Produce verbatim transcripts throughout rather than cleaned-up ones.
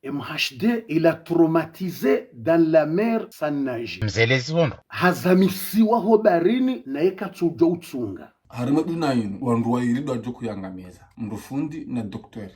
M H D, il a traumatisé dans la mer sans nager. Mzelezi wondro. Hazamisiwa ho baharini, naye katsudjuwa utsunga. Harimwa dunia yinu, wandru wayili ndo wadjo kuyangamiza. Mdru fundi na docteur.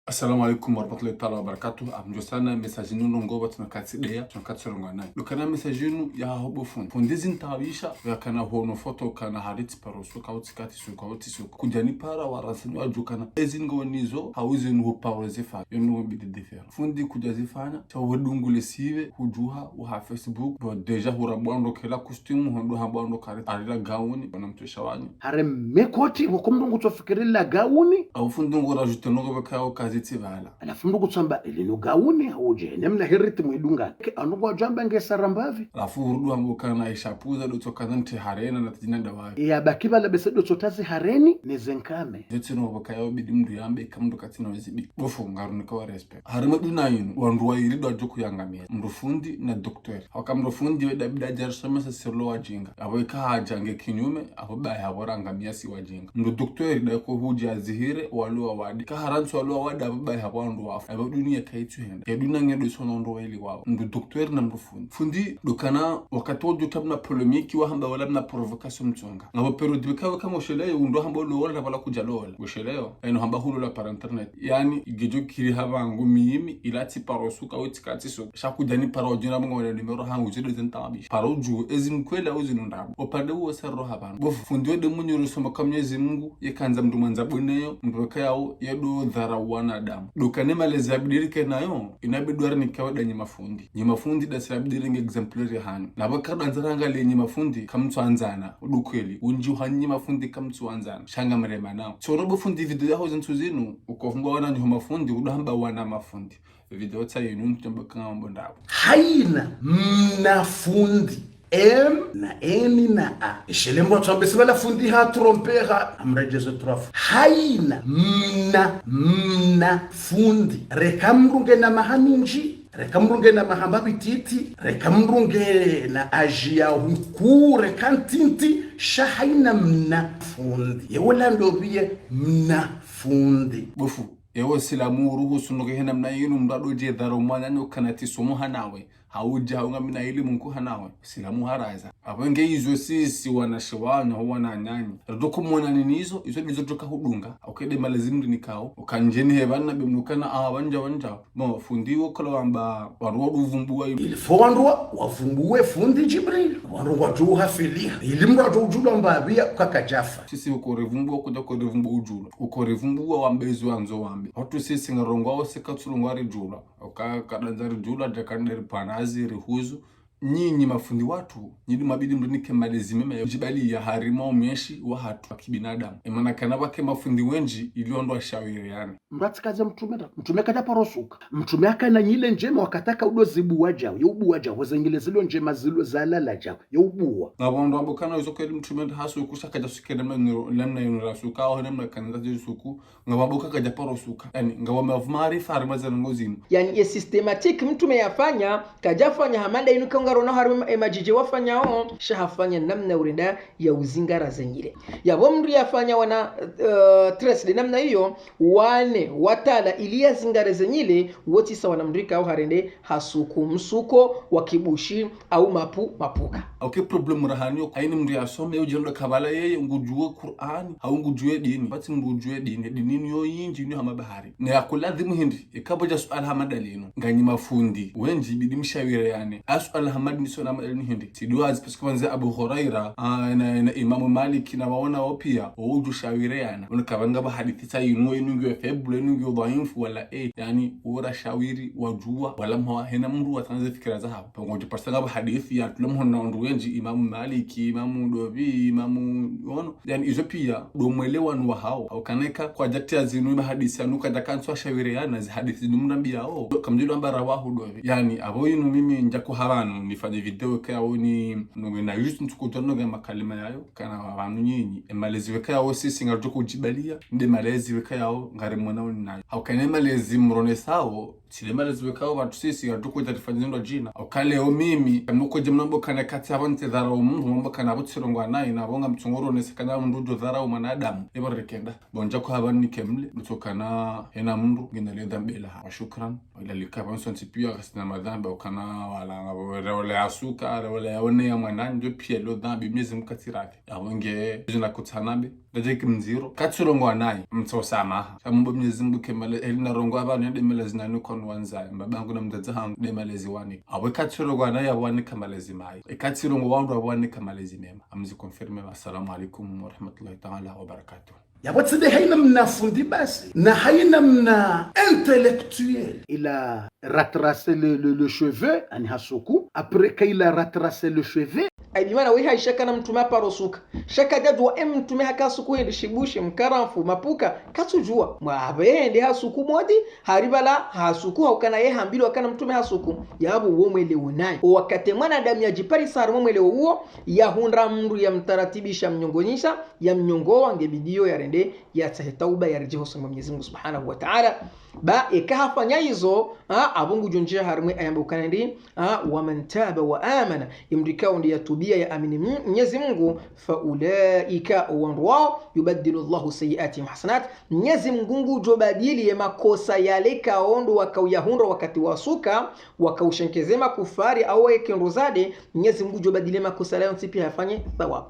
Assalamu alaikum warahmatullahi taala wabarakatuh. Amdjo sana, message inu ndrongoo pvwa tuna katsi deya, tuna katsi rongoa nayi. Ndo ukana message inu ya haho bo fundi. Fundi zintaabisha, yakana huono foto ukana hari tsi paro suka, hau tsi katsi suka, hau tsi suka. Kudja nipara wa renseigner wadjuwa ukana ezi ngonizo, hau ezi nuhu paro zifanya. Yo nuhu bidi différent. Fundi kudja zifanya, sha wedungule sive, hudjuha, uha Facebook. Bo déjà hurambwa ndo kela costume, hondo hambwa ndo kare, ari la gauni, bona mtosha wanyu. Hare mekoti, woko mdru ngutsofikiri la gauni. Hau fundi ngu rajouter nongo pveka yao kazi tsi pvala. Halafu mdru ngutsamba, ili no gauni, hau dje, ne mna he rythme idunga. Ke anu ngwadjamba nge sarambapvi. Halafu hurudi hamba ukana ishapuza, ndo tsokana nti harena, na tijina dawavi. Ya baki pvala bese ndo tsotazi hareni, ne zenkame. Zo tsi no pveka yao bidi mdru yambe, ika mdru katsina wezi bidi. Bo fundi, ngarunika wa respect. Harimwa dunia yinu, wandru wayili ndo wadjo kuyangamiza. Mdru fundi na docteur. Hauka mdru fundi we dabida djarisomesa sirlo wajinga. Apvo ika hadja nge kinyume, apvo baye hapvo rangamia si wajinga. Mdru docteur ndo ko hudja azihire, walo wawade. Ka harantsi walo wawade, apvo baye hapvo wandru wafu. Apvo dunia kaitsu henda. Ya dunia nge ndo isono wandru wayili wao. Mdru docteur na mdru fundi. Fundi, ndo ukana wakati wodjo tabna polémique wahamba wala mna provocation mtsonga. Ngapvo période pveka weka ngosheleyo, ndo hamba ulola, pvala kudja lola. Ngosheleyo, eno hamba hulola par internet. Yani, igidjo kiri hapvangu mimi, ila tsi paro suka, hau tsi katsi suka. Sha kudja nipara wadjina mngu wana numéro hangu, zile zintaabisha. Paro dju, ezi mkwela, hau ezi ndrabo. Upande uwo sero hapvanu. Bo fundi wede mwenye rusoma kwa Mwenyezi Mungu, ye kandza mdru mwandza boneyo, mdru pveka yao, ye ndo dhara wanadamu. Ndo ukana malezi ya bidi rike nayo, inabidi wari nikawe da nyi mafundi. Nyi mafundi da sila bidi ringe exemplaire ya hanyu. Na pveka ndo andzara angalie nyi mafundi, kamtsu andzana, ndo ukweli. Undji uha nyi mafundi kamtsu andzana. Sha ngamrema nao. Sha uro bo fundi video yaho zintsu zinu, ukovumbwa wana nyi ho mafundi, udo hamba wana mafundi. Video tsa yinu, ntsu tamba kanga mambo ndrabo. Haina mna fundi. M na N na A. Ishelembo tswambe si pvala fundi ha tromper ha, amredjeze trois fois. Haina mna, mna fundi. Reka mdru nge na maha mindji, reka mdru nge na maha mapvititi, reka mdru nge na âge ya hukuu, reka ntiti, sha haina mna fundi. Ye wola ndo pviye mna fundi. Bo fundi, ewe silamu uruhusu noke hena mna yinu mdru ado dje dhara mwananya ukana tsi somo hanawe. Hau dja hau ngamina ilimu nkuu hanawe. Silamu haraza. Apvo nge izo sisi wanashe wanyu, hau wananyanyi. Ridoko mwona nini izo, izo ndizo djoka hudunga. Hauka nde malezi mdru nikao. Uka ndjeni he pvanu be mdru ukana, ah, wandja, wandja. Bon, fundi wo kala wamba, wandru waduvumbuwa. Il faut wandru wa, wavumbuwe fundi Djibril. Wandru ngwadjo uhafiliha. Ili mdru adjo udjulwa mba pviya uka kadjafa. Sisi uko rivumbuwa, kudja ko rivumbuwa udjulwa. Uko rivumbuwa wambe izo wandzo wambe. Hauka sisi ngarongowao si katsu rongoa ridjulwa. Uka kadandza ridjulwa, djaka nde ripvanazi, rihuzu. Nyinyi mafundi watru, nyi ndo mabidi mrinike malezi mema ya udjibaliya harimwa umeshi wahatru wa kibinadamu. Emana kana pvwake mafundi wendji ili wandru washawiriyane. Mdru atsikaze mtrume nda, mtrume kadja paro suka. Mtrume akana nyile ndjema wakati aka udo zibuwa djao, yo ubuwa djao, weze nyile zilo ndjema zilo zalala djao, yo ubuwa. Ngapvo wandru wambo kana izo kweli mtrume nda hasuku sha kadja suke namna niro, namna yinu rasuka, hau namna kanza zisuku, ngapvo wambo ka kadja paro suka. Yani, ngapvo mapvu maarifa harimwa ze ndrongoo zinu. Yani, ye systématique mtrume yafanya, kadjafanya hama nda yinu ka ngarona harimwa e madjidji wafanyao, sha hafanya namna urenda ya uzingara ze nyile. Yapvo mdru yafanya wana, eh, treize nde namna iyo, wane, watala ili yazingare ze nyile, wo tsi sawa na mdru ikao harende hasuku msuko wa kibushi au mapu, mapuka. Hauka problème rahaniyo, haina mdru yasome, yo djendo kabala yeye, ngudjuwe Kur'ani, hau ngudjuwe dini. Pvatsi mdru udjuwe dini, dini niyo yindji, niyo hama bahari. Ne yakuladhimu hindri, ikapvo dja suala hama nda linu. Nganyi mafundi, wendji bidi mshawiriyane. A suala hama nda linu, suala hama nda linu hindri. Tsi dua zi, parce que pvandze Abu Huraira, ah, na, na Imamu Maliki na waona wao piya, wo udjo shawiriyana. Ono kapvanga pvo hadithi tsa yinu, yinu ngiyo faible, yinu ngiyo dhaifu, wala, eh, yani, ura shawiri, wadjuwa, wala mwa hena mdru watsandze fikira zahawo. Pvangodjo parisa ngapvo hadithi ya tula mhono na wandru wendji, Imamu Maliki, Imamu Dovi, Imamu, ono. Yani, izo piya, ndo mwelewano wahawo. Hauka neka kwadjatiya zinu mahadisi yanu kadja kantsu washawiriyana, zi hadisi zinu mnambiyao. Kamdjilo amba rawahu Dovi. Yani, apvo yinu mimi ndjako hapvanu, nifanye video ikao ni, nonge na juste ntsukudjo nonge makalima yayo. Kana pvanu nyinyi, e malezi weka yao sisi ngarudjo kudjibaliya, nde malezi weka yao ngari mwana uni nayo. Hauka ne malezi mronesao, Tsi le malezi wekao pvatsu sisi, hatukuja rifanye ndo djina. Oka leo mimi, mnukoje mnambo kana kati apvo nitsidharau mndru, mwambo kana apvo tsirongoa nayi, na apvo ngamtsongoronesa kana mndru udjo dharau mwanadamu. Epvo rikenda. Bon, djako hapva nike mle, mtsokana hena mndru, ngina le dhambi laha. Wa shukran. Ila lika pvansontsi pia kasina madhambi, okana wala ngapvo, rewole yasuka, rewole yaone ya mwananyo, pia lo dhambi, Mnyezi Mungu katsirafi. Apvo nge, zina kutsanabe. Ndadje ki mdziro. Katsirongoa nayi, mtso samaha. Sha mumbo Mnyezi Mungu ke male, eli narongoa apvanu nde malezi nanikwa no wandzaye. Mbaba hangu na mdzadze hangu nde malezi wanika. Apvo katsirongoa nayi apvo wanika malezi mayi. E katsirongoa wandru apvo wanika malezi mema. Amzi confirme. Assalamu alaikum wa rahmatullahi ta'ala wa barakatuh. Yapvo tsi nde haina mna fundi basi, na haina mna intellectuel. Il a retracé le, le, le cheveu, ani hasuku. Après qu'il a retracé le cheveu, Ayi, bimana we haisha kana mtrume haparo suka. Sha kadjadjuwa e mtrume haka suku hindri, shibushi, mkaramfu, mapuka, katsudjuwa. Mwapve hende hasuku modi, haripvala hasuku haukana ye hambilwa kana mtrume hasuku. Yapvo wo mweleo nayi. O wakati mwanadamu yadjiparisa harumwa mweleo uwo, yahundra mndru yamtaratibisha, yamnyongonyisha, yamnyongoa, nge bidiyo yarende, yatsahe tauba, yaredjei hosoni mwa Mnyezi Mungu Subhanahu wa Ta'ala. Ba eka hafanya izo, ha, apvo ngudjo ndjia harimwa e aya yamba ukana ndi, ha, ومن تاب وآمن. Imdru ikao nde yatubia yaamini M-, Mnyezi Mungu, فأولئك, o wandru wao, يبدل الله سيئاتهم حسنات. Mnyezi Mungu ngudjo badili ye makosa yale ikao ndo wakauyahundra wakati wasuka, wakaushenkeze makufari au weke ndro zade, Mnyezi Mungu ngudjo badili ye makosa yale yontsi pia yafanye thawabu.